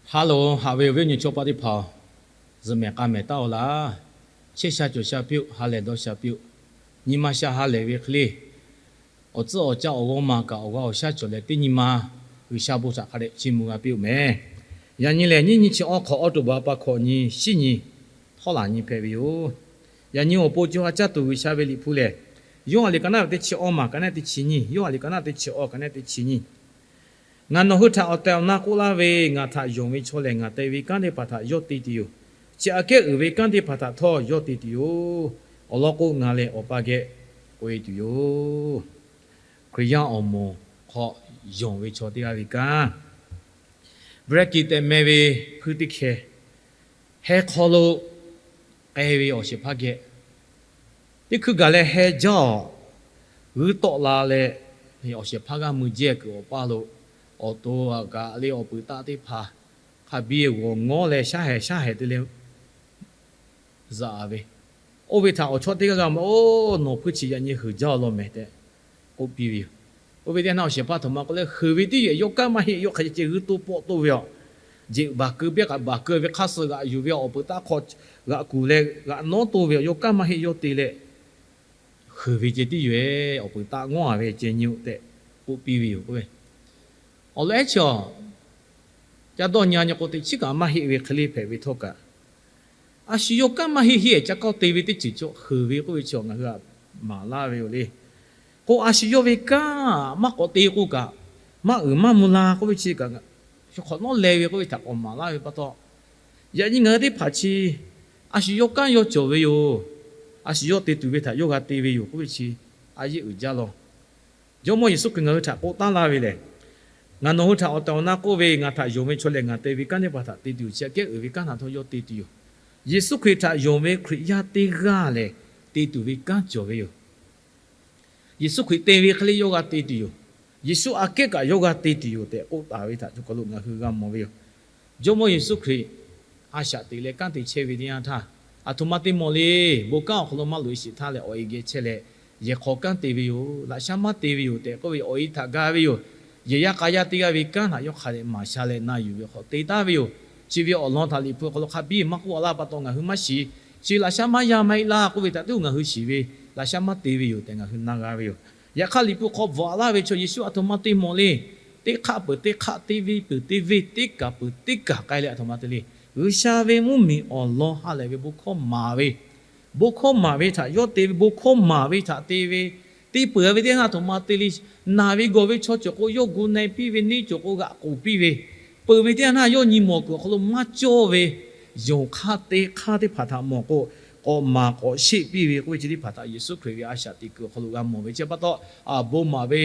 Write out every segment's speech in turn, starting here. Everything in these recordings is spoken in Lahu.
Ha loˬ, haꞈ ve awˬ viˉ awˬ nyi chaw paˆ teˇ hpaˍ-oˬ, zuhꞈ mehˍ k'a mehˍ taˉ-oˬ laˇ. Chehˇ sha cawˬ sha piˇ-oˆ, ha lehˬ dawˇ sha piˇ-oˆ. Nyi ma sha ha lehˬ ve hk'e le, awˬ tcuhˇ awˬ caˇ awˬ g'awˇ ma kaꞈ awˬ g'aˇ awˬ shaˉ cawˬ leh teˇ nyi ma G'uiˬsha bon htaꞈ hk'a dehꞈ chiˇ mvuh g'a piˇ-oˆ mehˍ. Yaꞈ nyi lehˬ, nyiˇ nyi chi awˇ hk'awꞈ awˇ to baˬ pa hkawꞈ nyi shiˉ nyi htawˇ laˬ nyi hpehꞈ ve yoˬ. Yaꞈ nyi awˬ pon co ha caˇ tuˬ G'uiˬsha ve Liꞈ hpu lehˬ, Yoˇhanˬ liꞈ ka naˆ ve teˇ chi awˇ maˬ ka naˆ teˇ chi nyiˇ, Yoˇhanˬ liꞈ ka naˆ teˇ chi awˇ ka naˆ teˇ chi nyiˇ. Ngaˬ nawˬ hui htaꞈ awˬ tehˬ awˬ na k'oˆ laˇ ve, ngaˬ htaꞈ yonˍ ve chaw lehˬ, ngaˬ te ve kanˉ teˇ hpaˍ htaꞈ yawˇ te tuˬ yoˬ. Chi aꞈ kehˉ uiˍ ve kanˉ teˇ hpaˍ htaꞈ htawˇ yawˇ te tuˬ yoˬ. Awˬ lawn k'o, ngaˬ lehˬ Awˬ pa geh k'oꞈ-e tuˬ yoˬ. Hkriꞈ yaˇ awˬ moˍ hk'aw yonˍ ve chaw teˇ g'aˇ ve kanˉ, Breki tehꞈ meh ve hpuiˇ teˇ hkeh, heh hk'aw lo k'ai ve awˬ shehˍ hpaˇ geh teˇ hkui gaˬ leh heh jaˇ-awˬ, g'uiˇ tawˆ la leh, awˬ shehˍ hpaˇ g'aˇ mui jehˇ kuiˬ awˬ paˇ lo awˬ to kaꞈ le awˬ peuˬ taˆ teˇ hpaˍ hk'a biˇ g'awˬ ngawˉ leh shaˉ hehˍ shaˉ hehˍ te leh zaꞈ ve. Oˇ ve htaꞈ awˬ chawˇ teˇ g'aˇ g'a ma, Oˇ, nawˬ hpuiˇ chi yaꞈ nyi huiˍ jaˇ-oˬ law mehˍ tehꞈ k'oˆ piˇ ve yoˬ. Oˇ ve teˇ naˆ awˬ shehˍ hpaˇ htaꞈ ma k'oˆ leh, huiˍ ve tiˉ yoˬ, yawˇ kanˉ maˇ heˆ. Yawˇ hk'a ceh ceh g'uiˇ to pawˆ toˇ ve aꞈ, jeꞈ baˬ keu piˇ kaꞈ baˬ keu ve hk'aˇ suh g'aꞈ yuˬ ve awˬ peuˬ taˆ hk'aw g'aꞈ kuˬ leh g'aꞈ nawˉ toˇ ve aꞈ, yawˇ kanˉ maˇ heˆ yawˇ te leh, huiˍ ve ceh tiˉ yoˬ-e, awˬ peuˬ taˆ ngawˉ-a ve ceh nyi-oˆ tehꞈ k'oˆ piˇ ve yoˬ k'oˆ ve. Awˬ lawn ehˉ chi-a, ca dawˇ nyi-a nyi k'o, teꞈ chiˉ kaꞈ maˇ heˆ ve hk'e le hpehꞈ ve htawˇ kaꞈ, a shu yawˇ kanˉ maˇ heˆ heˆ-ehˍ ca kawˇ te ve teˇ ceuˬ cawˬ huiˍ ve k'oˆ ve chi ngaˬ hui htaꞈ maˍ laˇ ve yoˬ le. K'o, a shu yawˇ ve kanˉ maˇ k'awꞈ te k'o kaꞈ, maˇ uiˍ maˇ mvuh la k'oˆ ve chi kaꞈ, shu hk'awꞈ nawˉ leh ve k'oˆ ve htaꞈ k'awꞈ maˍ laˇ ve pa taw, yaꞈ nyi ngaˬ hui teˇ hpaˍ chi a shu yawˇ kanˉ yawˇ cawˬ ve yoˬ. A shu yawˇ te tuˬ ve htaꞈ yawˇ g'a te ve yoˬ k'oˆ ve chi a yeˆ uiˍ jaˇ law. Jawˇmawˇ Yeˍsuˆ Hkriꞈ ngaˬ hui htaꞈ k'oˆ taˉ laˇ ve lehˬ, ngaˬ nawˬ hui htaꞈ awˬ tehˬ awˬ na k'oˆ ve, ngaˬ htaꞈ yonˍ ve chaw lehˬ, ngaˬ te ve kanˉ teˇ hpaˍ htaꞈ te tuˬ yoˬ. Chi aꞈ kehˉ uiˍ ve kanˉ htaꞈ htawˇ yawˇ te tuˬ yoˬ. Yeˍsuˆ Hkriꞈ htaꞈ yonˍ ve Hkriꞈ yaˇ teˇ g'aˇ lehˬ, te tuˬ ve kanˉ cawˬ ve yoˬ. Yeˍsuˆ Hkriꞈ te ve hk'e le yawˇ g'a te tuˬ yoˬ. Yeˍsuˆ aꞈ kehˉ kaꞈ yawˇ g'a te tuˬ yoˬ tehꞈ k'oˆ taˍ ve htaꞈ chaw hk'aw lo ngaˬ hui g'a mawˬ ve yoˬ. Jawˇmawˇ Yeˍsuˆ Hkriꞈ a shaꞈ teꞈ leh kanˉ te chehˇ ve teˇ yanˇ htaˇ, aˬ htoꞈ ma te mawˬ le. Bon kanˉ awˬ hk'aw lo maˇ loꞈ-e sheˍ htaˇ leh awˬ e geh chehˇ leh, yehˬ hk'aw kanˉ te ve yoˬ, laꞈ sha maˇ te ve yoˬ tehꞈ k'oˆ ve awˬ e htaꞈ ga ve yoˬ. Yehˬ yaˇ k'a yaˇ teˇ g'aˇ ve kanˉ htaꞈ yawˇ hk'a dehꞈ maˍ sha leh na yuˬ ve hk'aw te taˍ ve yoˬ. Chi ve awˬ lawn htaꞈ Liꞈ hpu awˬ hk'aw lo hk'a biˇ maˇ k'oˆ laˇ pa taw ngaˬ hui maˇ shiˍ. Chi laꞈ sha maˇ yaˇ maˇ heˆ laˇ k'oˆ ve htaꞈ tiˉ ngaˬ hui shiˍ ve, laꞈ sha maˇ te ve yoˬ tehꞈ ngaˬ hui na g'a ve yoˬ. Yaꞈ hk'aˇ Liꞈ hpu hk'aw bvuhꞈ laˇ ve chaw Yeˍsuˆ aˬ htoꞈ ma te mawˬ le. Teˇ hk'aˆ peuˬ teˇ hk'aˆ, teˇ venˇ peuˬ teˇ venˇ, teˇ kaˬ peuˬ teˇ kaˬ k'ai leh aˬ htoꞈ ma te le. G'uiˬsha ve mvuhˇmiˬ awˬ lawn ha lehˬ ve bon hkawˇ maˍ ve, bon hkawˇ maˍ ve htaꞈ yawˇ te ve, bon hkawˇ maˍ ve htaꞈ te ve, te peuˬ ve teˇ yanˇ htaˇ aˬ htoꞈ ma te le. Naˬ ve gawˬ ve chaw cawˬ k'o yawˇ gu na-e piˇ ve, neˇ cawˬ k'o g'aꞈ k'oˍ piˇ ve, peuˬ ve teˇ yanˇ htaˇ yawˇ nyi mawˬ kuiˬ awˬ hk'aw lo maˇ cawˇ ve yonˍ hk'aˇ te hk'aˇ teˇ hpaˍ htaꞈ mawˬ k'o, k'awꞈ maˍ k'awꞈ sheˆ piˇ ve k'oˆ ve chi teˇ hpaˍ htaꞈ Yeˍsuˆ Hkriꞈ ve a shaꞈ teꞈ kuiˬ awˬ hk'aw lo g'a mawˬ ve chi pa taw, bon maˍ ve,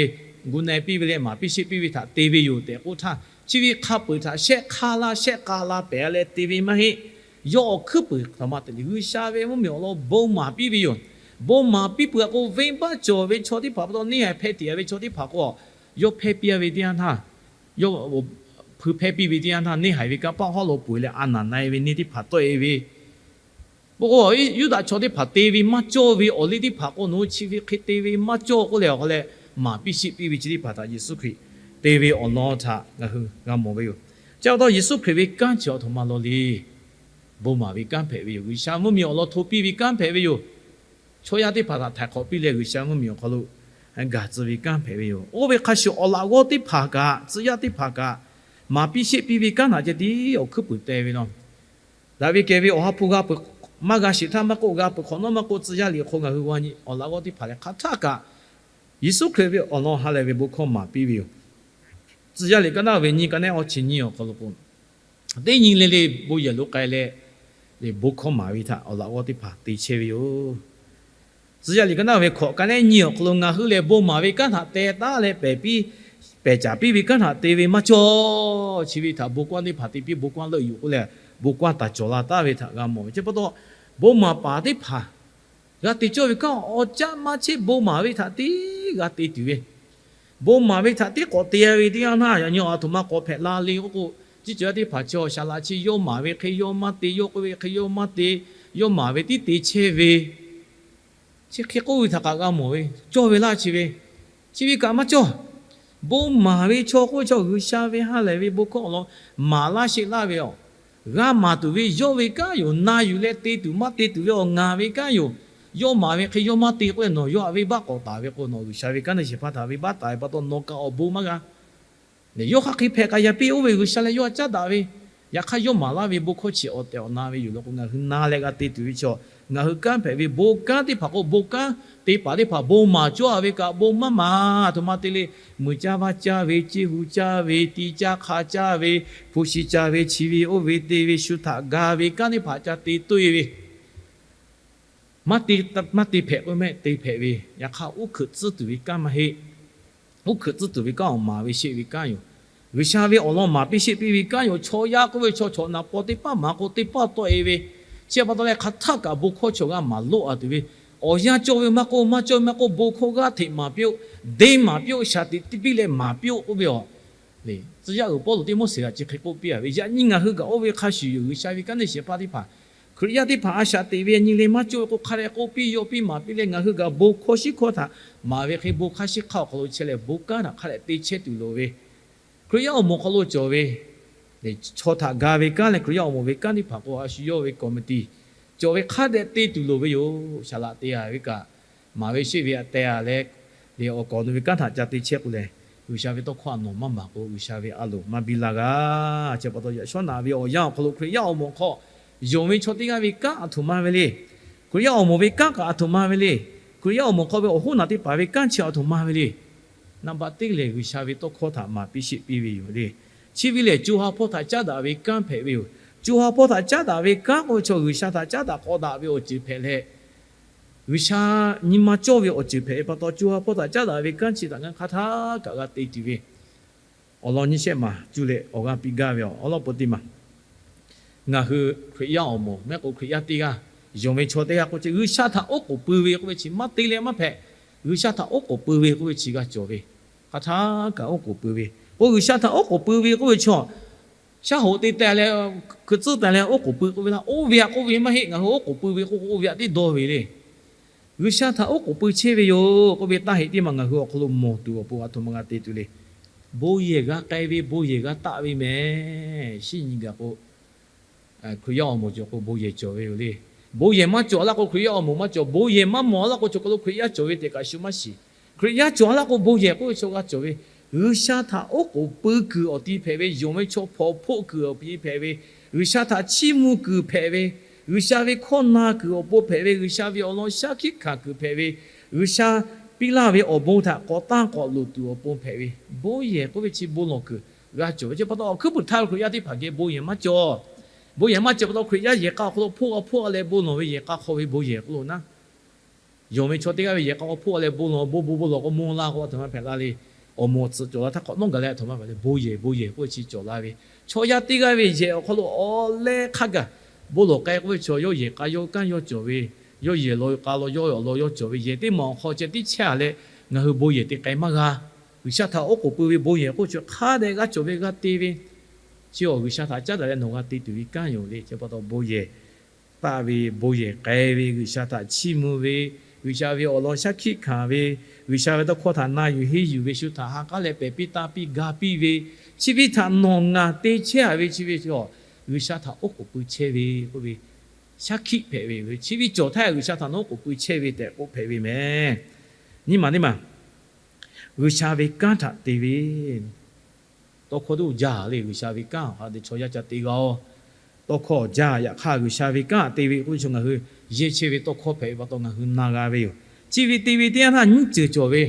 gu na-e piˇ ve leh maˍ piˇ sheˆ piˇ ve htaꞈ te ve yoˬ tehꞈ k'oˆ htaˇ, chi ve hk'a peuˬ htaꞈ shehˆ hk'aˇ laˇ shehˆ k'a la pehˍ leh te ve maˇ heˆ. Yawˇ awˬ hkuiˉ puiˍ htaꞈ ma te le, G'uiˬsha ve mvuhˇmiˬ awˬ lawn bon maˍ piˇ ve yoˬ. Bon maˍ piˇ peuˬ k'o, venˇbaˆ cawˬ ve chaw teˇ hpaˍ pa taw neˇ haiˬ hpehˇ tiꞈ ve chaw teˇ hpaˍ k'o, yawˇ hpehˇ piˇ ve teˇ yanˇ htaˇ, yawˇ hpui hpehˇ piˇ ve teˇ yanˇ htaˇ neˇ haiˬ ve kanˇ paˆ hawˉ lo peuˬ leh a naˍ na-e ve neˇ teˇ hpaˍ tawˆ-e ve, pa k'o, Yuˇdaꞈ chaw teˇ hpaˍ te ve maˇ cawˇ ve awˬ liˇ teˇ hpaˍ k'o, nawˬ hui chi ve hk'e te ve maˇ cawˇ k'oˆ leh awˬ hk'aw leh maˍ piˇ sheˆ piˇ ve chi teˇ hpaˍ htaꞈ Yeˍsuˆ Hkriꞈ te ve awˬ lawn htaꞈ ngaˬ hui g'a mawˬ ve yoˬ. Chi pa taw Yeˍsuˆ Hkriꞈ ve kanˉ chi aˬ htoꞈ ma law le. Bon maˍ ve kanˉ hpehꞈ ve yoˬ. G'uiˬsha mvuhˇmiˬ awˬ lawn hto piˇ ve kanˉ hpehꞈ ve yoˬ. Chaw yaˇ teˇ hpaˍ htaꞈ htaiˍ hk'awꞈ piˇ leh G'uiˬsha mvuhˇmiˬ awˬ hk'aw lo gaˬ tcuh ve kanˉ hpehꞈ ve yoˬ. Oˇ ve hk'a shuˍ awˬ laꞈ g'awˇ teˇ hpaˍ kaꞈ, tcuh yaˇ teˇ hpaˍ kaꞈ, maˍ piˇ sheˆ piˇ ve kanˉ htaꞈ ceh tiˉ awˬ hkuiˉ puiˍ te ve law. Daꞈ ve kehˬ ve Awˬ ha hpu g'a peuˬ, maˇ g'a sheˍ htaˇ maˇ k'oˆ, g'a peuˬ hk'awꞈ nawˉ maˇ k'oˆ, tcuh yaˇ liꞈ hk'aw ngaˬ hui g'a nyi awˬ laꞈ g'awˇ teˇ hpaˍ lehˬ hk'aˬ htaˆ kaꞈ Yeˍsuˆ Hkriꞈ ve awˬ lawn ha lehˬ ve bon hkawˇ maˍ piˇ ve yoˬ. Tcuh yaˇ liꞈ ka naˆ ve nyi ka naˆ awˇ chi nyi awˬ hk'aw lo k'o, teˇ nyi le le bon yehˬ lo k'ai leh, bon hkawˇ maˍ ve htaꞈ awˬ laꞈ g'awˇ teˇ hpaˍ te chehˇ ve yoˬ. Tcuh yaˇ liꞈ ka naˆ ve hkawꞈ ka naˆ nyi awˬ hk'aw lo ngaˬ hui lehˬ bon maˍ ve kanˉ htaꞈ teh taˉ leh pehˬ piˇ, pehˬ caˍ piˇ ve kanˉ htaꞈ te ve maˇ cawˇ. Chi ve htaꞈ bon kawˇ teˇ hpaˍ te piˇ, bon kawˇ leuˆ yuˬ k'oˆ leh, bon kawˇ taˍ cawˬ la taˍ ve htaꞈ g'a mawˬ ve chi pa taw, bon maˍ paˍ teˇ hpaˍ g'a te cawˇ ve kanˉ awˬ caˆ maˇ cheˆ bon maˍ ve htaꞈ teˇ g'a te tuˬ ve, bon maˍ ve htaꞈ teˇ k'awꞈ te ve teˇ yanˇ htaˇ, yaꞈ nyi aˬ htoꞈ ma k'awꞈ hpehꞈ la le k'oˆ k'o, ciˉ cawˬ yaˇ teˇ hpaˍ chi awˬ shaˍ laꞈ chi yawˇ maˍ ve hk'e yawˇ maˇ te, yawˇ k'oˆ ve hk'e yawˇ maˇ te, yawˇ maˍ ve tiˉ te chehˇ ve, chi hk'e k'oˆ ve htaꞈ kaꞈ g'a mawˬ ve, cawˇ ve laˇ chi ve, chi ve kaꞈ maˇ cawˇ. Bon maˍ ve chaw k'oˆ ve chaw, G'uiˬsha ve ha lehˬ ve bon hkawˇ awˬ lawn maˍ laˇ sheˆ laˇ ve aˬ, g'a maˍ tuˬ ve yawˇ ve kanˉ yoˬ. Na yuˬ leh te tuˬ maˇ te tuˬ ve awˬ ngaˬ ve kanˉ yoˬ. Yawˇ maˍ ve hk'e yawˇ maˇ te k'oˆ leh, nawˬ yawˇ htaꞈ venˇbaˆ k'awꞈ taˍ ve k'o, nawˬ G'uiˬsha ve kanˉ te shehˍ hpaˇ htaꞈ venˇbaˆ taˍ ve pa taw nawˬ kaꞈ awˬ bon maˇ g'a. Yawˇ hk'aˬ hk'e hpehꞈ kaꞈ yaꞈ piˇ, oˇ ve G'uiˬsha leh yawˇ htaꞈ caˉ daꞈ ve, yaꞈ hk'aˇ yawˇ maˍ laˇ ve bon hkawˇ chi awˬ tehˬ awˬ na ve yoˬ law k'o, ngaˬ hui na leh g'a te tuˬ ve chaw, ngaˬ hui kanˉ hpehꞈ ve bon kanˉ teˇ hpaˍ k'o, bon kanˉ te paˍ teˇ hpaˍ bon maˍ cawˇ a ve kaꞈ bon maˇ maˍ. Aˬ htoꞈ ma te le, mui caˇ vaˇ caˇ ve, ceˇ hu caˇ ve, ti caˇ hk'a caˇ ve, hpu shi caˇ ve, chi ve oˇ ve te ve, shu htaꞈ ga ve kanˉ teˇ hpaˍ ca te toˇ e ve, maˇ te, maˇ te hpehꞈ k'oˆ mehˆ te hpehꞈ ve, yaꞈ hk'aˇ uˉ hkeuꞈ tcuhˉ tuˬ ve kanˉ maˇ heˆ. Uˉ hkeuꞈ tcuhˉ tuˬ ve kanˉ awˬ maˍ ve sheˆ ve kanˉ yoˬ. G'uiˬsha ve awˬ lawn maˍ piˇ sheˆ piˇ ve kanˉ yoˬ. Chaw yaˇ k'oˆ ve chaw chaw naˍ paw teˇ paˇ maˍ k'o teˇ paˇ tawˆ e ve, chi pa taw leh hk'aˬ htaˆ kaꞈ bon hkawˇ chaw g'a maˍ loˆ a tuˬ ve, awˬ yanˇ cawˇ ve maˇ k'oˆ, maˇ cawˇ ve maˇ k'oˆ, bon hkawˇ g'aˇ hteꞈ maˍ piˇ-oˆ, deˇ maˍ piˇ-oˆ, shaˍ tiꞈ tiˇ piˇ leh maˍ piˇ-oˆ k'oˆ ve aˬ. Tcuh yaˇ uiˍ Pawˇluꞈ Tiˆmoˉseˍ htaꞈ chi hk'e k'oˆ piˇ a ve, yaꞈ nyi ngaˬ hui kaꞈ oˇ ve hk'a shuˍ yoˬ. G'uiˬsha ve kanˉ te shehˍ hpaˇ teˇ hpaˍ, Hkriꞈ yaˇ teˇ hpaˍ a shaꞈ teꞈ ve nyi le maˇ cawˇ ve k'o, hk'a dehꞈ k'oˆ piˇ yaw piˇ maˍ piˇ leh, ngaˬ hui kaꞈ bon hkawˇ shiˉ hkawˇ htaꞈ maˍ ve hk'e, bon hk'aˇ shiˉ hk'aˇ awˬ hk'aw lo chehˇ leh bon kanˉ htaꞈ hk'a dehꞈ te chehˇ tuˬ loˍ ve, Hkriꞈ yaˇ awˬ moˍ awˬ hk'aw lo cawˬ ve chaw htaꞈ ga ve kanˉ leh Hkriꞈ yaˇ awˬ moˍ ve kanˉ teˇ hpaˍ k'o, a shu yawˇ ve committee cawˬ ve hk'a dehꞈ te tuˬ loˍ ve yoˬ. Shaˍ laꞈ te a ve kaꞈ, maˍ ve sheˆ ve htaꞈ teh a leh, leh awˬ kawˍ nu ve kanˉ htaꞈ ca te chehˇ k'o lehˬ, G'uiˬsha ve tawˇ hkawˇ a nawˬ maˇ maˍ k'o, G'uiˬsha ve a loˍ maˇ biˇ laˇ g'a. Chi pa taw yaꞈ shawˉ naꞈ ve awˬ yanˇ awˬ hk'aw lo Hkriꞈ yaˇ awˬ moˍ hk'aw yonˍ ve chaw teˇ g'aˇ ve kanˉ aˬ htoꞈ ma ve le. Hkriꞈ yaˇ awˬ moˍ ve kanˉ kaꞈ aˬ htoꞈ ma ve le. Hkriꞈ yaˇ awˬ moˍ hk'aw ve awˬ hoˉ naˬ teˇ hpaˍ ve kanˉ chi aˬ htoꞈ ma ve le. Naˍ baꞈ teˇ lehˬ, G'uiˬsha ve tawˇ hkawˇ htaꞈ maˍ piˇ sheˆ piˇ ve yoˬ le. Chi ve lehˬ, co ha hpawˇ htaꞈ caˉ daꞈ ve kanˉ hpehꞈ ve yoˬ. Co ha hpawˇ htaꞈ caˉ daꞈ ve kanˉ k'oˆ ve chaw, G'uiˬsha htaꞈ caˉ daꞈ k'awꞈ daꞈ ve awˬ ceuˬ hpehꞈ leh, G'uiˬsha nyi ma cawˇ ve awˬ ceuˬ hpehꞈ ve pa taw, co ha hpawˇ htaꞈ caˉ daꞈ ve kanˉ chi htaꞈ ngaˬ hk'aˬ htaˇ kaꞈ g'a te tuˬ ve awˬ lawn nyi shehˆ maˬ cuˇ leh awˬ g'aˇ piˇ gaˇ ve awˬ lawn pon teˇ maˬ, ngaˬ hui Hkriꞈ yaˇ awˬ moˍ mehˆ k'o, Hkriꞈ yaˇ teˇ g'aˇ, yonˍ ve chaw teˇ g'aˇ k'oˆ chi, G'uiˬsha htaꞈ oˉ k'oˍ pui ve k'oˆ ve chi maˇ te leh maˇ hpehꞈ. G'uiˬsha htaꞈ oˉ k'oˍ pui ve k'oˆ ve chi g'a cawˬ ve, hk'aˬ htaˇ kaꞈ oˉ k'oˍ pui ve. K'o G'uiˬsha htaꞈ oˉ k'oˍ pui ve k'oˆ ve chaw, shaˉ hoꞈ te teh leh, hkui tcuhˉ teh leh oˉ k'oˍ pui k'oˆ ve laˇ. Oˇ ve htaꞈ k'oˆ ve maˇ heˆ. Ngaˬ hui oˉ k'oˍ pui ve k'oˆ k'o, oˇ ve htaꞈ teˇ dawˇ ve le. G'uiˬsha htaꞈ oˉ k'oˍ pui chehˇ ve yoˬ k'oˆ ve taˇ heꞈ teˇ maˬ ngaˬ hui awˬ hk'aw lo mawˬ tuˬ awˬ pon aˬ htoꞈ ma g'a te tuˬ le. Bon yehˬ g'a k'ai ve, bon yehˬ g'a taˆ ve mehˬ. Shinˉ nyi gaˬ k'o, Hkriꞈ yaˇ awˬ moˍ cawˬ k'o bon yehˬ cawˬ ve yoˬ le. Bon yehˬ maˇ cawˬ laˇ k'o, Hkriꞈ yaˇ awˬ moˍ maˇ cawˬ. Bon yehˬ maˇ mawˬ laˇ k'o, chaw hk'aw lo Hkriꞈ yaˇ cawˬ ve tehꞈ kaꞈ shu maˇ shiˍ. Hkriꞈ yaˇ cawˬ laˇ k'o, bon yehˬ k'oˆ ve chaw g'a cawˬ ve. G'uiˬsha htaꞈ oˉ k'oˍ pui kuiˬ awˬ ti hpehꞈ ve, yonˍ ve chaw hpawnˬ hpoˆ kuiˬ awˬ ti hpehꞈ ve, G'uiˬsha htaꞈ chiˇ mvuh kuiˬ hpehꞈ ve, G'uiˬsha ve hkawˇ na kuiˬ awˬ pon hpehꞈ ve, G'uiˬsha ve awˬ lawn shaˉ hkiˆ hkanˍ kuiˬ hpehꞈ ve, G'uiˬsha piˇ laˇ ve awˬ bon htaꞈ k'awꞈ tanˇ k'awꞈ loˍ tuˬ awˬ pon hpehꞈ ve, bon yehˬ k'oˆ ve chi bon lawˬ kuiˬ g'a cawˬ ve. Chi pa taw awˬ hkuiˉ puiˍ htaˇ ve Hkriꞈ yaˇ teˇ hpaˍ geh bon yehˬ maˇ cawˬ. Bon yehˬ maˇ cawˬ pa taw, Hkriꞈ yaˇ yehˬ k'a awˬ hk'aw lo hpoˆ g'a hpoˆ g'a leh bon lawˬ ve yehˬ k'a hk'aw ve bon yehˬ k'oˆ lo naˉ, yonˍ ve chaw teˇ g'aˇ ve yehˬ k'a hk'aw hpoˆ g'a leh bon lawˬ, bon bon bon lawˬ k'o, mvuh la k'o, aˬ htoꞈ ma hpehꞈ la le. Awˬ moˍ awˬ tcuhꞈ cawˬ la htaˇ hk'awꞈ nawˉ gaˬ leh aˬ htoꞈ ma hpehꞈ le. Bon yehˬ, bon yehˬ k'oˆ ve chi cawˬ la ve, chaw yaˇ teˇ g'aˇ ve yehˬ awˬ hk'aw lo awˬ leh hk'a gaˬ bon lawˬ k'ai k'oˆ ve chaw, yawˇ yehˬ k'a yawˇ kanˉ yawˇ cawˬ ve, yawˇ yehˬ law k'a law yawˇ awˬ lawn yawˇ cawˬ ve, yehˬ teˇ maˬ awˬ hk'aw ceh tiˉ chehˇ a leh, ngaˬ hui bon yehˬ te k'ai maˇ g'a. G'uiˬsha htaꞈ oˉ k'oˍ pui ve bon yehˬ k'oˆ ve chi hk'a dehꞈ g'a cawˬ ve g'a te ve, chi awˬ G'uiˬsha htaꞈ caˉ daꞈ leh nawˬ g'a te tuˬ ve kanˉ yoˬ le. Chi pa taw bon yehˬ taˆ ve, bon yehˬ k'ai ve, G'uiˬsha htaꞈ chiˇ mvuh ve, G'uiˬsha ve awˬ lawn shaˉ hkiˆ hkanˍ ve, G'uiˬsha ve tawˇ hkawˇ htaꞈ na yuˬ henˇ yuˬ ve, shu htaꞈ ha k'aˉ leh pehˬ piˇ taˇ piˇ ga piˇ ve, chi ve htaꞈ nawˬ ngaˬ te chehˇ a ve chi ve, G'uiˬsha htaꞈ oˉ k'oˍ pui chehˇ ve k'oˆ ve, shaˉ hkiˆ hpehꞈ ve, chi ve cawˬ htaˇ G'uiˬsha htaꞈ nawˬ oˉ k'oˍ pui chehˇ ve tehꞈ k'oˆ hpehꞈ ve mehˬ. Nyiˇ maˬ teˇ maˬ, G'uiˬsha ve kanˉ htaꞈ te ve, tawˇ hkawˇ tuˬ jaˇ le. G'uiˬsha ve kanˉ hk'a dehꞈ chaw yaˇ ca te g'a-oˬ. Tawˇ hkawˇ jaˇ, yaꞈ hk'aˇ G'uiˬsha ve kanˉ htaꞈ te ve k'oˆ ve chaw ngaˬ hui yehˇ chehˇ ve tawˇ hkawˇ hpehꞈ ve pa taw ngaˬ hui na g'a ve yoˬ. Chi ve te ve teˇ yanˇ htaˇ nyiˇ ceuˬ cawˬ ve,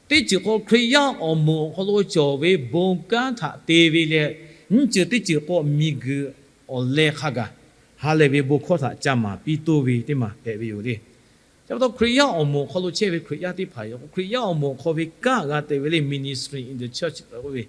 teˇ ceuˬ k'o Hkriꞈ yaˇ awˬ moˍ awˬ hk'aw lo cawˬ ve bon kanˉ htaꞈ te ve leh, nyiˇ ceuˬ teˇ ceuˬ k'o miˬguiˬ awˬ leh hk'a gaˬ ha lehˬ ve bon hkawˇ htaꞈ ca maˍ piˇ toˇ ve teˇ maˬ hpehꞈ ve yoˬ le. Chi pa taw Hkriꞈ yaˇ awˬ moˍ awˬ hk'aw lo chehˇ ve Hkriꞈ yaˇ teˇ hpaˍ yoˬ. Hkriꞈ yaˇ awˬ moˍ awˬ hk'aw ve kanˉ g'a te ve le, ministry in the church k'oˆ ve,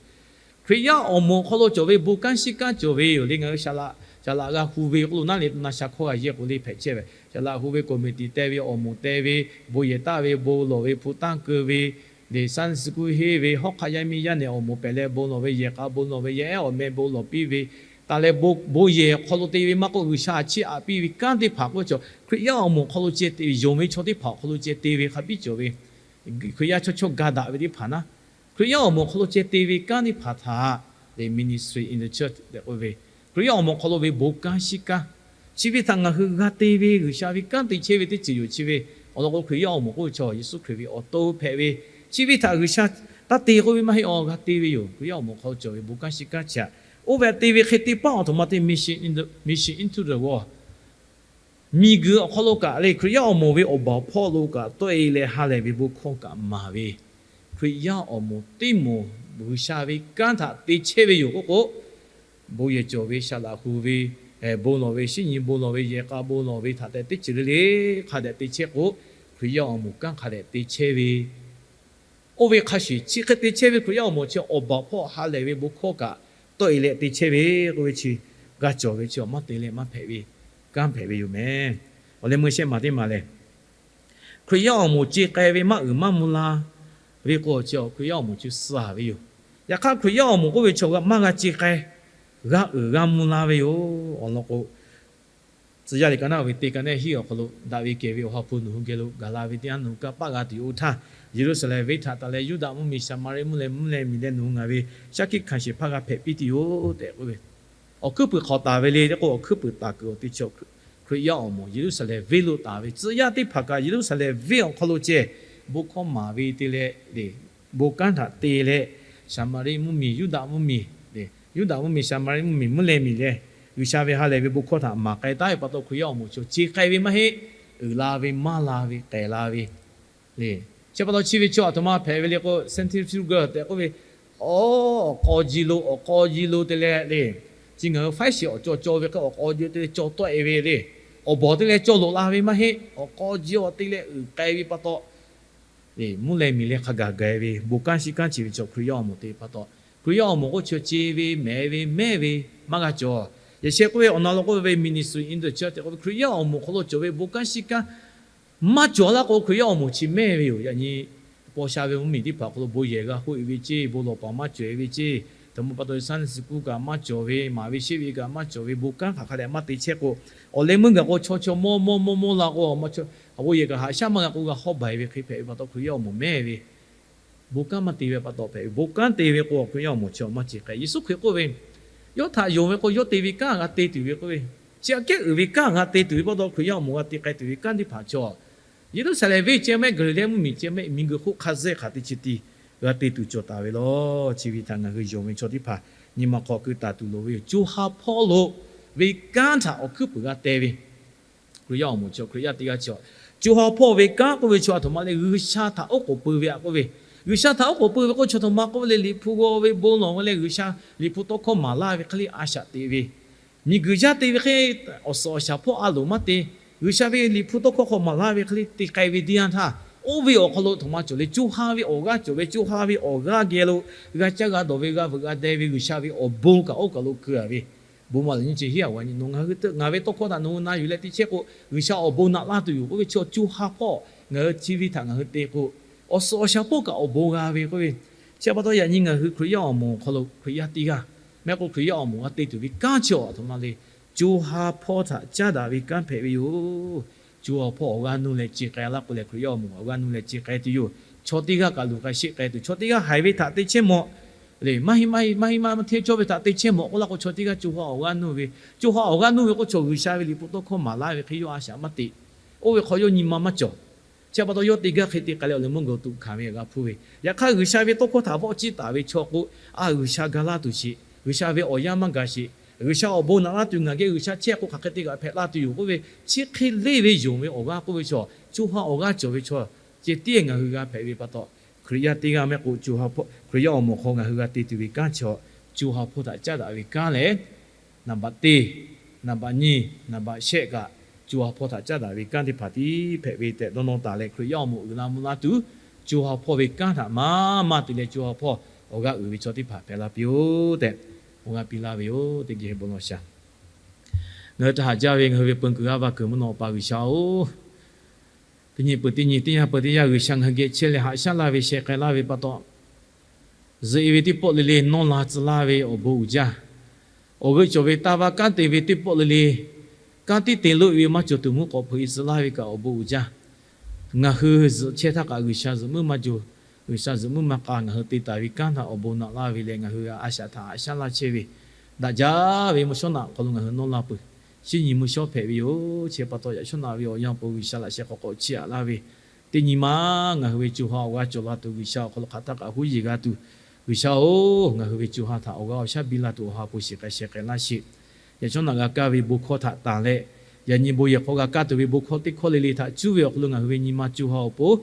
Hkriꞈ yaˇ awˬ moˍ awˬ hk'aw lo cawˬ ve bon kanˉ shiˉ kanˉ cawˬ ve yoˬ le. Ngaˬ hui saˍ laꞈ, saˍ laꞈ g'a hu ve k'oˆ lo naˉ le, na sha hkawˇ g'a yehˇ k'o le hpehꞈ chehˇ ve, saˍ laꞈ hu ve committee te ve, awˬ moˍ te ve, bon yehˬ taˆ ve, bon lawˬ ve, hpu tanˇ keu ve, le Sunday school henˇ ve, hawˉ hk'aˆ yaˇ miˇ yaˇ nehˬ awˬ moˍ pehˬ leh bon lawˬ ve, yehˬ k'a bon lawˬ ve, yehˬ ehˉ awˬ meh bon lawˬ piˇ ve, taˍ leh bon yehˬ awˬ hk'aw lo te ve maˇ k'oˆ, G'uiˬsha a chiˇ aꞈ piˇ ve kanˉ teˇ hpaˍ k'oˆ ve cawˬ, Hkriꞈ yaˇ awˬ moˍ awˬ hk'aw lo ceh te ve, yonˍ ve chaw teˇ hpaˍ awˬ hk'aw lo ceh te ve hk'a biˇ cawˬ ve, Hkriꞈ yaˇ chaw chaw ga daꞈ ve teˇ hpaˍ naˉ, Hkriꞈ yaˇ awˬ moˍ awˬ hk'aw lo ceh te ve kanˉ teˇ hpaˍ htaꞈ, the ministry in the church tehꞈ k'oˆ ve, Hkriꞈ yaˇ awˬ moˍ awˬ hk'aw lo ve bon kanˉ shiˉ kanˉ, chi ve htaꞈ ngaˬ hui g'a te ve, G'uiˬsha ve kanˉ te chehˇ ve teˇ ceuˬ yoˬ. Chi ve awˬ lawn k'o, Hkriꞈ yaˇ awˬ moˍ k'oˆ ve chaw Yeˍsuˆ Hkriꞈ ve awˬ to hpehꞈ ve, chi ve htaꞈ G'uiˬsha taˇ te k'oˆ ve maˇ heˆ, awˬ g'a te ve yoˬ. Hkriꞈ yaˇ awˬ moˍ hk'aw lo cawˬ ve bon kanˉ shiˉ kanˉ chi htaꞈ oˇ ve htaꞈ te ve hk'e te paˉ awˬ htoꞈ ma te, mission into the world, miˬguiˬ awˬ hk'aw lo kaꞈ le, Hkriꞈ yaˇ awˬ moˍ ve awˬ baˬ hpawˇ lo kaꞈ tawˆ e leh ha lehˬ ve bon hkawˇ kaꞈ maˍ ve, Hkriꞈ yaˇ awˬ moˍ teˇ moˍ G'uiˬsha ve kanˉ htaꞈ te chehˇ ve yoˬ k'oˆ k'o, bon yehˬ cawˬ ve, shaˍ laꞈ hu ve, bon lawˬ ve, shinˉ nyi bon lawˬ ve, yehˬ k'a bon lawˬ ve htaꞈ tehꞈ teˇ ceuˬ le le hk'a dehꞈ te chehˇ k'o, Hkriꞈ yaˇ awˬ moˍ kanˉ hk'a dehꞈ te chehˇ ve, oˇ ve hk'a shuˍ chi hk'e te chehˇ ve Hkriꞈ yaˇ awˬ moˍ chi awˬ baˬ hpawˇ ha lehˬ ve bon hkawˇ kaꞈ tawˆ e leh te chehˇ ve k'oˆ ve chi, g'a cawˬ ve chi awˬ maˇ te leh maˇ hpehꞈ ve kanˉ hpehꞈ ve yoˬ meh. Awˬ leh meuˇ shehˆ maˬ teˇ maˬ lehˬ, Hkriꞈ yaˇ awˬ moˍ ce k'ai ve maˇ uiˍ maˇ mvuh la ve k'o, chi Hkriꞈ yaˇ awˬ moˍ chi suh ve yoˬ. Yaꞈ hk'aˇ, Hkriꞈ yaˇ awˬ moˍ k'oˆ ve chaw maˇ g'a ce k'ai, g'a uiˍ g'a mvuh la ve yoˬ. Awˬ lawn k'o, tcuh yaˇ liꞈ ka naˉ ve teˇ ka neˉ hiˉ awˬ hk'aw lo daꞈ ve kehˬ ve Awˬ ha hpu nawˬ hui geh lo gaˬ la ve teˇ yanˇ, nawˬ hui kanˇ paˆ g'a tuˬ yoˬ oˇ htaˇ, Yeˍruˆsaˍlehnˍ venˇ htaꞈ taˍ leh Yuˇdaꞈ mvuhˇmiˬ, Saˍmaˍriˆ mvuhˇ leh mvuhˇ leh miˬ leh nawˬ hui ngaˬ ve shaˉ hkiˆ hkanˍ shehˍ hpaˇ g'a hpehꞈ piˇ tuˬ yoˬ tehꞈ k'oˆ ve, awˬ hkuiˉ puiˍ hk'awꞈ taˍ ve le tehꞈ k'o, awˬ hkuiˉ puiˍ taˍ kuiˬ awˬ te chaw Hkriꞈ yaˇ awˬ moˍ Yeˍruˆsaˍlehnˍ venˇ lo taˍ ve, tcuh yaˇ teˇ hpaˍ kaꞈ Yeˍruˆsaˍlehnˍ venˇ awˬ hk'aw lo ceh bon hkawˇ maˍ ve te leh le, bon kanˉ htaꞈ te leh, Saˍmaˍriˆ mvuhˇmiˬ, Yuˇdaꞈ mvuhˇmiˬ, Yuˇdaꞈ mvuhˇmiˬ, Saˍmaˍriˆ mvuhˇmiˬ, mvuhˇ leh miˬ leh G'uiˬsha ve ha lehˬ ve bon hkawˇ htaꞈ maˍ k'ai taˉ ve pa taw, Hkriꞈ yaˇ awˬ moˍ chaw ce k'ai ve maˇ heˆ, uiˍ la ve, maˇ la ve, k'ehˬ la ve le. Chi pa taw chi ve chaw aˬ htoꞈ ma hpehꞈ ve le k'o, centrifugal tehꞈ k'oˆ ve, awˬ k'aw ji lo awˬ k'aw ji lo te leh le, chi ngaˬ hui faˉ shiˍ awˬ caw caw ve hk'e awˬ k'aw ji te leh caw tawˆ e ve le. Awˬ bawˬ te leh caw loꞈ la ve maˇ heˆ, awˬ k'aw ji awˬ te leh uiˍ k'ai ve pa taw, mvuhˇ leh miˬ leh hk'a gaˬ gaˬ e ve bon kanˉ shiˉ kanˉ chi ve chaw Hkriꞈ yaˇ awˬ moˍ te pa taw, Hkriꞈ yaˇ awˬ moˍ k'o chi ce ve, mehˍ ve, mehˇ ve maˇ g'a cawˬ. Yaꞈ sheh k'oˆ ve awˬ na lo k'oˆ ve ministry in the church tehꞈ k'oˆ ve, Hkriꞈ yaˇ awˬ moˍ hk'aw lo cawˬ ve bon kanˉ shiˉ kanˉ maˇ cawˬ laˇ k'o, Hkriꞈ yaˇ awˬ moˍ chi mehˇ ve yoˬ. Yaꞈ nyi paw sha ve mvuhˇmiˬ teˇ hpaˍ awˬ hk'aw lo bon yehˬ g'a hoˆ e ve ceˇ, bon lawˬ paˍ maˇ cawˬ e ve ceˇ, htaꞈ mvuhˇ pa taw Sunday school kaꞈ maˇ cawˬ ve, maˍ ve sheˆ ve kaꞈ maˇ cawˬ ve, bon kanˉ hk'aˬ hk'a dehꞈ maˇ te chehˇ k'o, awˬ leh meuˇ gaˬ k'o chaw chaw mawˇ mawˇ mawˇ mawˇ la k'o, awˬ bon yehˬ kaꞈ haꞈ shaˉ maˇ g'a k'o g'a hawˉ baˬ e ve hk'e hpehꞈ ve pa taw, Hkriꞈ yaˇ awˬ moˍ mehˇ ve bon kanˉ maˇ te ve pa taw hpehꞈ ve. Bon kanˉ te ve k'o, Hkriꞈ yaˇ awˬ moˍ chi maˇ ce k'ai. Yeˍsuˆ Hkriꞈ k'oˆ ve, yawˇ htaꞈ yonˍ ve k'o, yawˇ te ve kanˉ g'a te tuˬ ve k'oˆ ve, chi aꞈ kehˉ uiˍ ve kanˉ g'a te tuˬ ve pa taw, Hkriꞈ yaˇ awˬ moˍ g'a te k'ai tuˬ ve kanˉ teˇ hpaˍ chaw, Yeˍruˆsaˍlehnˍ venˇ ceh mehˆ, Gaˍliˍlehˇ mvuhˇmiˬ ceh mehˆ, miˬguiˬ hk'oˆ hk'a zeˇ hk'aˬ te chi ti g'a te tuˬ cawˬ taˍ ve law. Chi ve htaꞈ ngaˬ hui yonˍ ve chaw teˇ hpaˍ nyi ma hk'aw keu taˍ tuˬ loˍ ve yoˬ. Co ha hpawˇ lo ve kanˉ htaꞈ awˬ hkuiˉ puiˍ g'a teh ve Hkriꞈ yaˇ awˬ moˍ chaw, Hkriꞈ yaˇ teˇ g'aˇ chaw, co ha hpawˇ ve kanˉ k'oˆ ve chaw aˬ htoꞈ ma le, G'uiˬsha htaꞈ oˉ k'oˍ pui ve aꞈ k'oˆ ve, G'uiˬsha htaꞈ oˉ k'oˍ pui ve k'o, chaw htoꞈ ma k'oˆ ve le, Liꞈ hpu g'aw ve bon lawˬ ve leh G'uiˬsha Liꞈ hpu tawˇ hkawˇ maˍ laˇ ve hk'e le a shaꞈ teꞈ ve, miˬguiˬ yaˇ te ve hk'e awˬ suhˍ awˬ shaˍ hpawˇ a loˍ maˇ te, G'uiˬsha ve Liꞈ hpu tawˇ hkawˇ hk'aw maˍ laˇ ve hk'e le te k'ai ve teˇ yanˇ htaˇ, oˇ ve awˬ hk'aw lo htoꞈ ma cawˬ le, co ha ve awˬ g'aˇ cawˬ ve, co ha ve awˬ g'aˇ geh lo g'a caˇ g'a dawˬ ve, g'a veuꞈ g'a deh ve G'uiˬsha ve awˬ bon kaꞈ oˇ kaˬ lo keu a ve, bon ma lehˬ nyi ce hiˉ a wa nyi, nawˬ ngaˬ hui ngaˬ ve tawˇ hkawˇ htaꞈ nawˬ hui na yuˬ leh te chehˇ k'o, G'uiˬsha awˬ bon naꞈ laˇ tuˬ yoˬ k'oˆ ve, chaw co ha hpawˇ ngaˬ hui chi ve htaꞈ ngaˬ hui te k'o, awˬ suhˍ awˬ shaˍ hpawˇ kaꞈ awˬ bon g'a ve k'oˆ ve, chi pa taw yaꞈ nyi ngaˬ hui Hkriꞈ yaˇ awˬ moˍ awˬ hk'aw lo Hkriꞈ yaˇ teˇ g'aˇ, mehˆ k'o Hkriꞈ yaˇ awˬ moˍ g'a te tuˬ ve kanˉ chi aˬ htoꞈ ma le, co ha hpawˇ htaꞈ caˉ daꞈ ve kanˉ hpehꞈ ve yoˬ. Co ha hpawˇ awˬ g'aˇ nuˇ leh ce k'ai laˇ k'o lehˬ, Hkriꞈ yaˇ awˬ moˍ awˬ g'aˇ nuˇ leh ce k'ai tuˬ yoˬ. Chaw teˇ g'aˇ kaꞈ luˬ k'ai sheˆ k'ai tuˬ, chaw teˇ g'aˇ haiˬ ve htaꞈ te chehˇ mawˬ le, maˇ heˆ maˇ heˆ maˇ heˆ maˇ hteˇ cawˇ ve htaꞈ te chehˇ mawˬ k'oˆ laˇ k'o, chaw teˇ g'aˇ co ha awˬ g'aˇ nuˇ ve, co ha awˬ g'aˇ nuˇ ve k'o, chaw G'uiˬsha ve Liꞈ hpu tawˇ hkawˇ maˍ laˇ ve hk'e yawˇ a shaꞈ maˇ teꞈ. Oˇ ve hk'aw yawˇ nyi ma maˇ cawˬ. Chi pa taw yawˇ teˇ g'aˇ hk'e te k'ai leh awˬ leh mvuhˇ gaˬ tuꞈ hkanˍ ve g'a hpuˇ ve. Yaꞈ hk'aˇ, G'uiˬsha ve tawˇ hkawˇ htaꞈ vawˆ ciˇ taˍ ve chaw k'o, a G'uiˬsha ga laˇ tuˬ sheˍ, G'uiˬsha ve awˬ yanˇ maˇ gaˬ sheˍ, G'uiˬsha awˬ bon naꞈ laˇ tuˬ ngaˬ geh G'uiˬsha chehˇ k'o hk'aˬ hk'e te g'aꞈ hpehꞈ laˇ tuˬ yoˬ k'oˆ ve, chi hk'e leˇ ve yonˍ ve awˬ g'aˇ k'oˆ ve chaw, co ha awˬ g'aˇ cawˬ ve chaw ceh tiˉ ngaˬ hui g'a hpehꞈ ve pa taw, Hkriꞈ yaˇ teˇ g'aˇ mehˆ k'o, co ha hpawˇ Hkriꞈ yaˇ awˬ moˍ hk'aw ngaˬ hui g'a te tuˬ ve kanˉ chi, co ha hpawˇ htaꞈ caˉ daꞈ ve kanˉ lehˬ, naˍ baꞈ teˇ, naˍ baꞈ nyiˇ, naˍ baꞈ shehˆ kaꞈ, co ha hpawˇ htaꞈ caˉ daꞈ ve kanˉ teˇ hpaˍ tiˉ hpehꞈ ve tehꞈ dawˇ nawˇ taˍ leh, Hkriꞈ yaˇ awˬ moˍ uiˍ la mvuh la tuˬ, co ha hpawˇ ve kanˉ htaꞈ maˇ maˇ te leh, co ha hpawˇ awˬ g'aˇ uiˍ ve chaw teˇ hpaˍ hpehꞈ la piˇ-oˆ tehꞈ, awˬ g'aˇ piˇ laˇ ve yoˬ. Teˇ geh bon lawˬ shaˍ. Ngaˬ hui htaꞈ haꞈ jaˇ ve ngaˬ hui ve peu kuiˬ g'aˇ va kuiˬ mvuhˇ naw pa G'uiˬsha-oˬ, teˇ nyi peuˬ teˇ nyi, teˇ yanˇ peuˬ teˇ yanˇ G'uiˬsha ngaˬ hui geh chehˇ leh haꞈ shaˉ laˇ ve sheh k'ai laˇ ve pa taw, zuhꞈ e ve teˇ pawˆ le le nawˇ la tcuh laˇ ve awˬ bon uiˍ jaˇ. Awˬ g'euˆ cawˬ ve taˇ vaˇ kanˉ te ve teˇ pawˆ le le, kanˉ tiˉ te loˆ e ve maˇ cawˬ tuˬ mvuhˇ k'awꞈ hpeuꞈ e tcuh laˇ ve kaꞈ awˬ bon uiˍ jaˇ. Ngaˬ hui zuhꞈ chehˇ htaˇ kaꞈ G'uiˬsha zuhꞈ muiˉ maˇ jaw. G'uiˬsha zuhꞈ muiˉ maˇ k'a ngaˬ hui te taˍ ve kanˉ htaꞈ awˬ bon naꞈ laˇ ve leh, ngaˬ hui a shaꞈ htaꞈ haꞈ shaˉ laˇ chehˇ ve, daꞈ jaˇ ve mvuhˇ shawˉ naꞈ awˬ hk'aw lo ngaˬ hui nawˇ la peuˬ. Shinˉ nyi mvuhˇ shawˉ hpehꞈ ve yoˬ. Chi pa taw, yaꞈ shawˉ naꞈ ve awˬ yanˇ awˬ pon G'uiˬsha laꞈ sheh k'awꞈ k'awꞈ chiˇ aꞈ laˇ ve, teˇ nyi ma ngaˬ hui ve co ha awˬ g'aˇ cawˬ la tuˬ, G'uiˬsha awˬ hk'aw lo hk'aˬ htaˇ kaꞈ huˉ yeˬ g'a tuˬ, G'uiˬsha-oˬ, ngaˬ hui ve co ha htaꞈ awˬ g'aˇ awˬ shaˉ biˇ laˇ tuˬ awˬ ha hpu shiˍ k'ai sheh k'ai laˇ sheˍ. Yaꞈ shawˉ naꞈ g'a kaˇ ve bon hkawˇ htaꞈ tanˬ leh, yaꞈ nyi bon yehˬ hk'aw g'a kaˇ tuˬ ve bon hkawˇ teˇ hkawˇ le le htaꞈ cuˇ ve awˬ hk'aw lo ngaˬ hui ve nyi ma co ha awˬ pon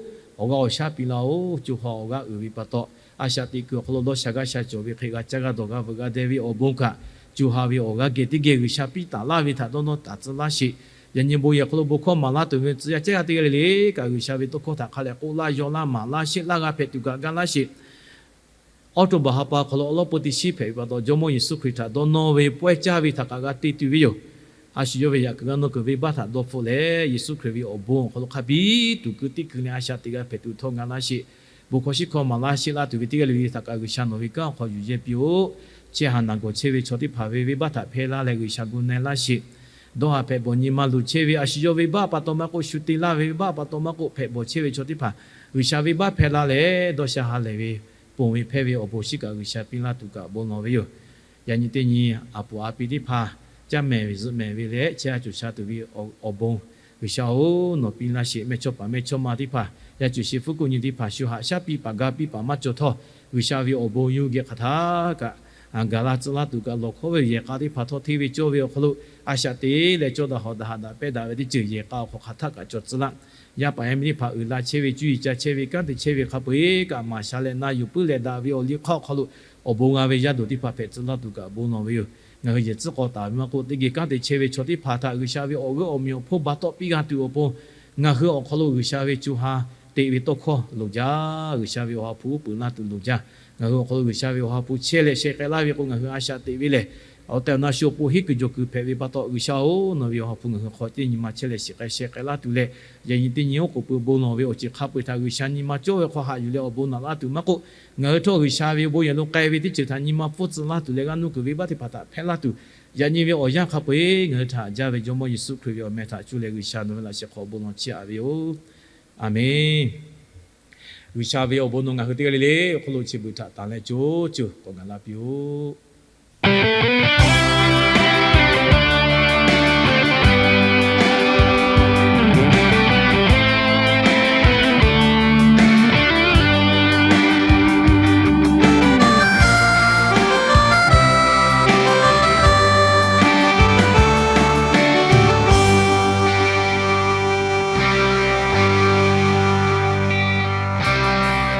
awˬ g'aˇ awˬ shaˉ piˇ laˇ-oˬ. Co ha awˬ g'aˇ uiˍ ve pa taw, a shaꞈ teꞈ kuiˬ awˬ hk'aw lo dawˇ sha gaˇ sha cawˬ ve hk'e g'a caˇ g'a dawˬ g'a veuꞈ g'a deh ve awˬ bon kaꞈ, co ha ve awˬ g'aˇ geh teˇ geh G'uiˬsha piˇ taˍ laˇ ve htaꞈ dawˇ nawˇ taˍ tcuh laˇ sheˍ. Yaꞈ nyi bon yehˬ hk'aw lo bon hkawˇ maˍ laˇ tuˬ ve tcuh yaˇ caˇ g'a teˇ g'aˇ le le kaꞈ, G'uiˬsha ve tawˇ hkawˇ htaꞈ hk'a leh k'oˆ laˇ yaw laˇ maˍ laˇ sheˆ laˇ g'a hpehꞈ tuˬ kaꞈ gaˇ laˇ sheˍ. Awˉ to baˬ ha pa hk'aw lo awˬ lawˉ peu teˇ shiˉ hpehꞈ ve pa taw, Jawˇmawˇ Yeˍsuˆ Hkriꞈ htaꞈ dawˇ nawˇ ve pawehˇ caˇ ve htaꞈ kaꞈ g'a te tuˬ ve yoˬ. A shu yawˇ ve yaꞈ kuiˬ g'a nawˇ kuiˬ venˇbaˆ htaꞈ dawˇ hpfuhˆ leh, Yeˍsuˆ Hkriꞈ ve awˬ bon awˬ hk'aw lo hk'a biˇ tuˬ keu teˇ keu leh a shaꞈ teꞈ g'a hpehꞈ tuˬ htawˇ gaˇ laˇ sheˍ. Bon hkawˇ shiˉ hkawˇ maˍ laˇ sheˆ laˇ tuˬ ve teˇ g'aˇ le le htaꞈ kaꞈ G'uiˬsha nawˬ ve kanˉ awˬ hk'aw yuˬ yehˇ piˇ-oˆ. Chehˇ haˍ naˬ gawˬ chehˇ ve chaw teˇ hpaˍ ve venˇbaˆ htaꞈ hpehˇ laˇ leh G'uiˬsha gu na-e laˇ sheˍ. Dawˇ haˍ hpehꞈ bawˬ nyi ma luˬ chehˇ ve a shu yawˇ venˇbaˆ pa taw maˇ k'oˆ, shu te laˇ ve venˇbaˆ pa taw maˇ k'oˆ, hpehꞈ bawˬ chehˇ ve chaw teˇ hpaˍ G'uiˬsha venˇbaˆ hpehˇ laˇ leh, dawˇ sha ha lehˬ ve ponˬ ve hpehˇ ve awˬ bon shiˉ kaꞈ G'uiˬsha piˇ laˇ tuˬ kaꞈ bon lawˬ ve yoˬ. Yaꞈ nyi teˇ nyi a puˍ a pi teˇ hpaˍ caˇ mehˍ ve zuhꞈ mehˍ ve leh chehˇ a cawˬ sha tuˬ ve awˬ bon, G'uiˬsha-oˬ, nawˬ piˇ laˇ sheˍ. Mehˇchawˇpaˍ mehˇchawˇma teˇ hpaˍ, yaˇ cuˬ shi hpfuhˇ kuˆ nyi teˇ hpaˍ shu haꞈ shaˉ piˇ paˍ ga piˇ paˍ maˇ cawˬ htawˇ, G'uiˬsha ve awˬ bon yuˇ geh hk'aˬ htaˇ kaꞈ gaˬ la tcuh laˇ tuˬ kaꞈ lawˬ hkawˉ ve yoˬ. Yehˬ k'a teˇ hpaˍ htawˇ hteˇ ve cawˇ ve awˬ hk'aw lo a shaꞈ teꞈ leh cawˇ daꞈ hawꞈ daꞈ haꞈ daꞈ pehˇ daꞈ ve teˇ ceuˬ yehˬ k'a awˬ hk'aw hk'aˬ htaˇ kaꞈ cawˬ tcuh laˇ. Yaˇ paˍ yaˇ miˇ teˇ hpaˍ uiˍ la chehˇ ve, cuˇ yiˍ ca chehˇ ve, kanˉ te chehˇ ve hk'a peu-eˬ kaꞈ maˍ sha leh na yuˬ puiˉ leh daꞈ ve awˬ liˇ hk'aˇ awˬ hk'aw lo awˬ bon g'a ve yaˇ duˬ teˇ hpaˍ hpehꞈ tcuh laˇ tuˬ kaꞈ bon lawˬ ve yoˬ. Ngaˬ hui yehˬ tcuhˉ k'aw taˍ ve maˇ k'oˆ, teˇ geh kanˉ te chehˇ ve chaw teˇ hpaˍ htaꞈ G'uiˬsha ve awˬ g'euˆ awˬ miˬ awˬ hponˇ ba tawˆ piˇ g'a tuˬ awˬ pon, ngaˬ hui awˬ hk'aw lo G'uiˬsha ve co ha teꞈ ve tawˇ hkawˇ loˍ jaˇ. G'uiˬsha ve awˬ ha hpu uˉ peunˍ laˇ tuˬ loˍ jaˇ. Ngaˬ hui awˬ hk'aw lo G'uiˬsha ve awˬ ha hpu chehˇ leh sheh k'ai laˇ ve k'o, ngaˬ hui a shaꞈ teꞈ ve lehˬ, awˬ tehˬ awˬ na shu awˬ pon henˉ kuiˬ jawˬ kuiˬ hpehꞈ ve pa taw, G'uiˬsha-oˬ, nawˬ ve awˬ ha hpu ngaˬ hui hk'aw teˇ nyi ma chehˇ leh shiˍ k'ai sheh k'ai laˇ tuˬ leh, yaꞈ nyi teˇ nyi oˉ k'oˍ pui bon lawˬ ve awˬ ceuˬ hk'a peu-eˬ htaꞈ G'uiˬsha nyi ma cawˇ ve hk'aw haꞈ yuˬ leh awˬ bon naꞈ laˇ tuˬ maˇ k'oˆ, ngaˬ hui htawˇ G'uiˬsha ve awˬ bon yehˬ lo k'ai ve teˇ ceuˬ htaꞈ nyi ma pfuhˇ tcuh laˇ tuˬ leh g'aˇ nuˇ kuiˬ venˇbaˆ teˇ hpaˍ htaꞈ hpehˇ laˇ tuˬ, yaꞈ nyi ve awˬ yanˇ hk'a peu-eˬ ngaˬ hui htaꞈ haꞈ jaˇ ve Jawˇmawˇ Yeˍsuˆ Hkriꞈ ve awˬ meh htaꞈ cuˇ leh G'uiˬsha nawˬ ve laꞈ sheh hk'aw bon lawˬ chiˇ aꞈ ve yoˬ. Aˬmenˍ. G'uiˬsha ve awˬ bon nawˬ ngaˬ hui teˇ g'aˇ le le awˬ hk'aw lo chi beuꞈ htaꞈ tanˬ leh co co k'awꞈ gaˬ la piˇ-oˆ.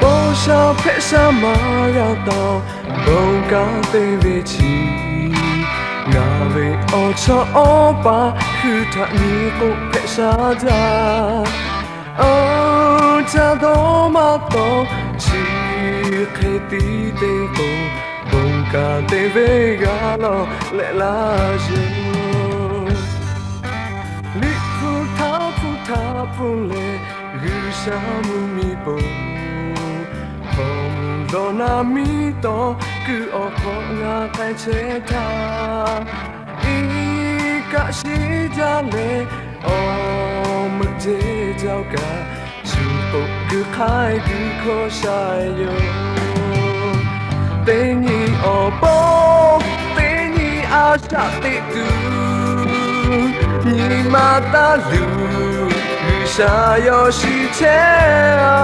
Paw sha hpehꞈ sha maˇ g'a taw, bon kanˉ te ve chi, ngaˬ ve awˬ chawˇ awˬ pa hui htaꞈ nyi k'oˆ hpehꞈ sha jaˇ. Aˬ, ca dawˇ maˇ taw, chi hk'e tiˉ te k'o, bon kanˉ te ve g'a lawˬ leh laˇ yoˬ. Liꞈ hpu htaˇ hpu htaˇ hpu leh G'uiˬsha mvuhˇmiˬ poˬ, hk'aw mvuh dawˇ naˍ miˇ tawˇ kuiˬ awˬ hk'aw ngaˬ k'ai chehˇ htaˇ, iˉ kaˆ shiˉ jaˇ leh awˬ meuꞈ jeˇ jaˇ kaꞈ, shu k'oˆ kuiˬ hk'aiˉ kuiˬ hkawˇ sha yoˬ. Teˇ nyi awˬ pon, teˇ nyi a shaꞈ teꞈ tuˬ, nyi ma taˇ luˬ, G'uiˬsha yawˇ shiˍ chehˇ-a.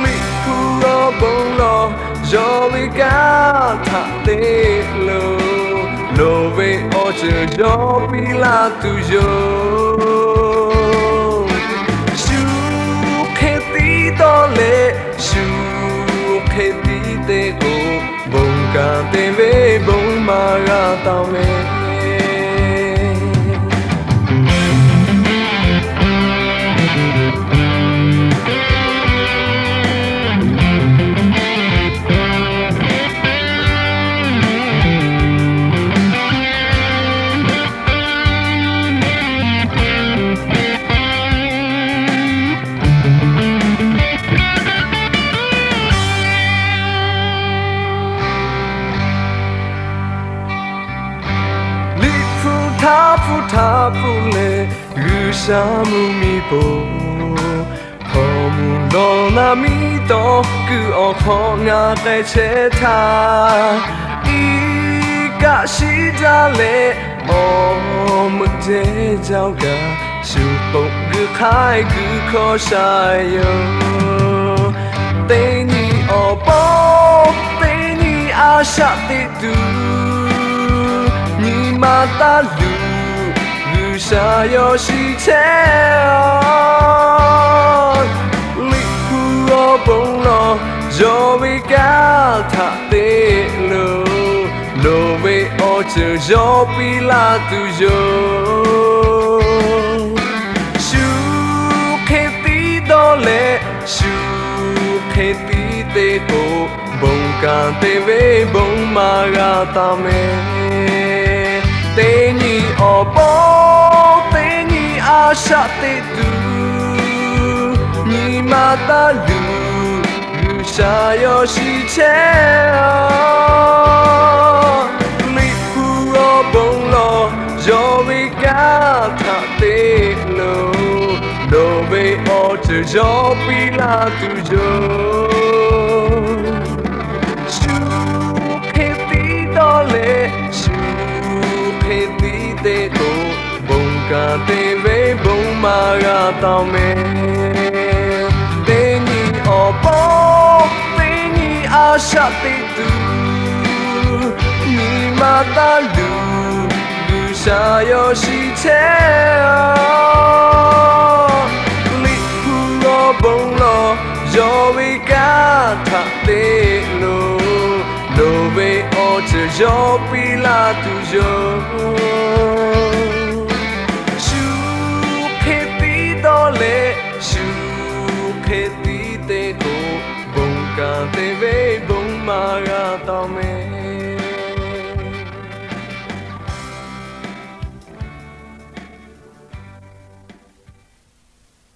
Liꞈ hpu awˬ bon lawˬ, yawˇ ve kanˉ htaꞈ te loˬ, loˍ ve awˬ ceuˬ yawˇ piˇ laˇ tuˬ yoˬ. Shu hk'e tiˉ dawˇ leh, shu hk'e tiˉ te k'o, bon kanˉ te ve bon maˇ g'a taˍ mehˍ. Liꞈ hpu htaˇ hpu htaˇ hpu leh G'uiˬsha mvuhˇmiˬ poˬ, hk'aw mvuh Nawˬ naˍ miˇ tawˇ kuiˬ awˬ hk'aw ngaˬ k'ai chehˇ htaˇ, iˉ kaˆ shiˉ jaˇ leh, awˬ meuꞈ jehˇ jaˇ-oˬ kaꞈ, shu k'oˆ guiˬ hk'aiˉ guiˬ hkawˇ sha yoˬ. Teˇ nyi awˬ pawˆ teˇ nyi a shaꞈ teꞈ tuˬ, nyi ma taˇ luˬ G'uiˬsha yawˇ shiˍ chehˇ-aˬ. Liꞈ hpu awˬ bon lawˬ yawˇ ve kanˉ htaꞈ te loˬ, nawˬ ve awˬ ceuˬ yawˇ piˇ laˇ tuˬ yoˬ. Shu hk'e tiˉ dawˇ leh, shu hk'e tiˉ te k'o, bon kanˉ te ve bon maˇ g'a taˍ mehˍ. Teˇ nyi awˬ pawˆ teˇ nyi a shaꞈ teꞈ tuˬ, nyi ma taˇ luˬ G'uiˬsha yawˇ shiˍ chehˇ-aˬ. Liꞈ hpu awˬ bon lawˬ yawˇ ve kanˉ htaꞈ te loˬ, nawˬ ve awˬ ceuˬ yawˇ piˇ laˇ tuˬ yoˬ. Shu hk'e tiˉ dawˇ leh, shu hk'e tiˉ te k'o, bon kanˉ te ve bon maˇ g'a taˍ mehˍ. Teˇ nyi awˬ pawˆ teˇ nyi a shaꞈ teꞈ tuˬ, nyi ma taˇ luˬ G'uiˬsha yawˇ shiˍ chehˇ-aˬ. Liꞈ hpu awˬ bon lawˬ yawˇ ve kanˉ htaꞈ te loˬ, nawˬ ve awˬ ceuˬ yawˇ piˇ laˇ tuˬ yoˬ. Shu hk'e tiˉ dawˇ leh, shu hk'e tiˉ te k'o, bon kanˉ te ve bon maˇ g'a taˍ mehˍ.